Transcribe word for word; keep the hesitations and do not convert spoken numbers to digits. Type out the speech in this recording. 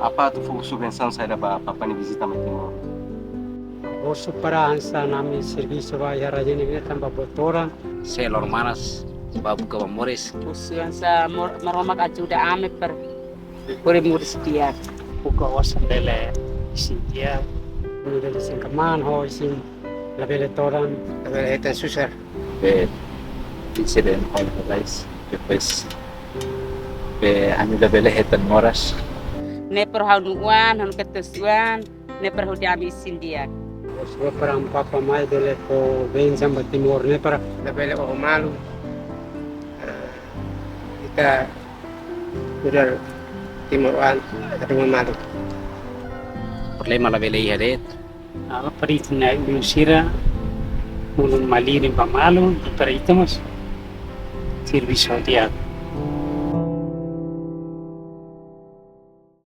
Papa atu fó subvensaun saida ba papa nia vizita mai Timor? Bosu para hanesan ami servisu ba iha rajen ne'e tanba botoran. Sei loro manas ba buka ba moris. Bosu hanesan mor-, Maromak ajuda ami para bele moris di'ak. Buka osan bele isin di'ak. Bele isin kmaan ho isin labele todan. Labele hetan susar. Be insiden ho rais. Depois be ami labele hetan moras. Ne'e para ha'u-nia oan, ha'u-nia katuas-oan, ne'e para hodi ami isin di'ak. Bosu para ami papa mai bele fó bensaun ba Timor ne'e para labele oho malu. Ah, ita udah Timor oan, atu malu. Problema labele iha de'it. Aba para ita-nia ulun sira, ulun malirin ba malu, i para ita mós servisu di'ak.